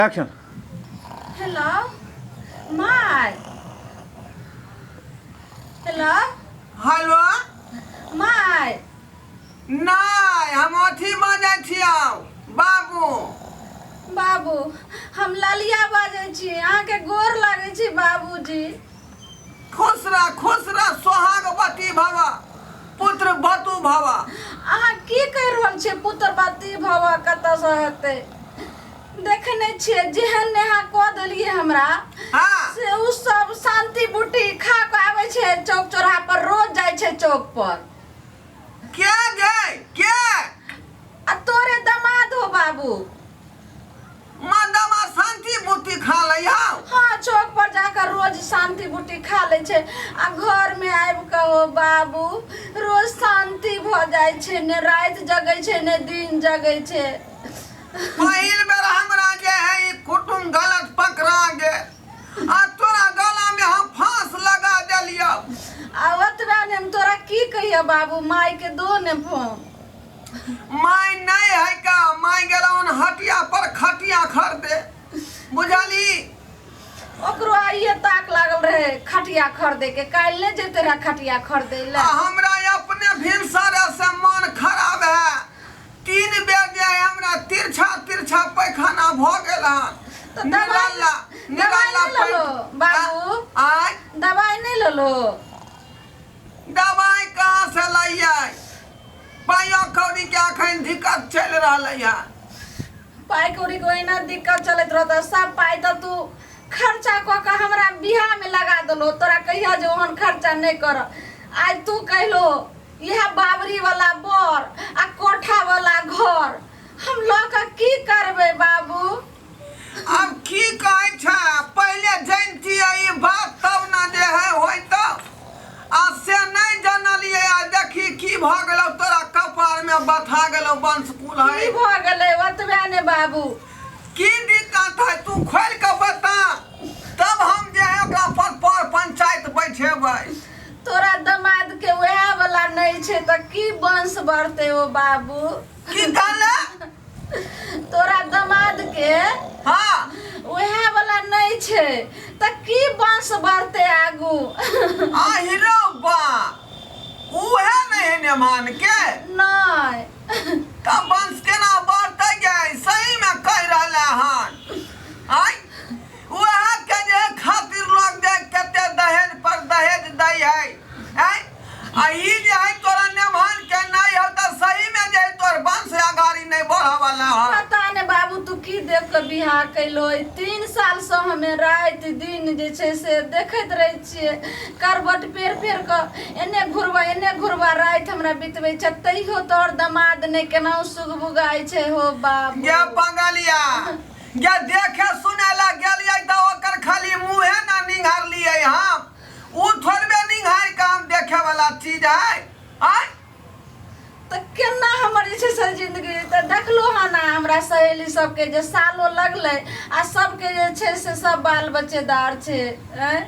Action. Hello my, hello. Hello my. नहि, हम अथी बजै छियौ बाबू। बाबू, हम ललिया बाजै छी, अहाँके गोर लागै छी बाबूजी। खुश रह, खुश रह, सोहागवती भव, पुत्र बतू भव। अहाँ की कहि रहल छियै? पुत्र बती भव कतऽसँ हेतै? देखै नहि छियै जेहन नेहा कऽ देलियै हमरा? हाँ। से उ सब शान्ति बूटी खा कऽ आबै छै चौक चौराहा पर, रोज जाइ छै चौक पर। के गे, के? आ तोरे दमाद हो बाबू। मदमा शान्ति बूटी खा लै हौ? हाँ, चौक पर जाकर रोज शान्ति बूटी खा लै छै आ घर में आबि कऽ हो बाबू रोज शान्ति भऽ जाइ छै, ने राति जगै छै ने दिन जगै छै। पहिल बेर हमरा जे है ई कुटुम गलत पकड़ा गेल आ तोरा गला में हम फांस लगा देलियौ। आ ओतबे ने, हम तोरा की कहियो बाबू, माय के दो ने फोन। My नहीं है का, माय गेलौन हटिया पर खटिया खरीदे, बुझली? ओकरो आइए ताक लागल रहे खटिया खरीदे के, काल्हि नहि जेते रहे खटिया खरीदे ले। आ हमरा अपने भिनसरे से मन खराब है, 3 बेर जे है हमरा तिरछा तिरछा पैखाना भ गेल हन। तऽ दवाइ निराला दवाइ निराला नहि लेलो बाबू? आय? दवाइ नहि लेलो? दवाइ कहाँ से लैयै? पाइयो कौड़ी के अखन दिक्कत चलि रहलै है। पाइ कौड़ी के ओहिना दिक्कत चलैत रहतौ, सब पाइ तऽ तू खर्चा कऽ कऽ हमरा बियाहमे लगा देलो। तोरा कहिया जे ओहन खर्चा नहि कर। आइ तू कहलो इएह बाबरी वाला बर आ कोठा वाला घर हम लऽ कऽ की करबै बाबू? आब की कहै छै, पहिले जनितियै ई बात तब ने जे है होइत, आ से नहि जनलियै आ देखी की भऽ गेलौ, तोरा कपारमे बथा गेलौ वंशकुल की है। भऽ गेलै? ओतबे ने बाबू। की दिक्कत है, तू खोलि कऽ बता तब हम जे है ओकरा पर पर पंचायत बैठेबै। तोरा दमाद के वएह वाला नहि छै तऽ की वंश बढ़तै ओ बाबू? की कहले? तोरा दमाद के वएह वाला नहि छै तऽ की वंश बढ़तै आगू? आ हीरो बा, उहे नहि है नेमान के? नहि। तब वंश केना बढ़तै गे? सही में कहि रहले हन। आय, उहे के जे खातिर लोग जे कते दहेज पर दहेज दै है। आय, आ ई जे है तोरा नेमान के नहीं हो तऽ सही में जे है तोर वंश अगाड़ी नहीं बढ़े वाला है। पता नहीं बाबू तू की देख के बियाह कैलो। 3 साल से हमे राति दिन जे छै से देखैत रहै छियै, करबट पेर पेर कऽ एने घुरबा एने घुरबा राति हमरा बितबै छै, तैयो तोहर दमाद नहि केनाहु सुगबुगाइ छै हो बाबू। गे बंगलिया गे, देखे सुने ला गेलियै तऽ ओकर खाली मुँहे ना निंघारलियै हम, उ थोड़बे निंघार के हम देखे वाला चीज है? आय? तऽ केना हमर जे छै से जिंदगी तऽ देखलो हन आ हमरा सहेली सबके जे सालो लगलै आ सबके जे छै से सब बाल बच्चेदार छै। आँय?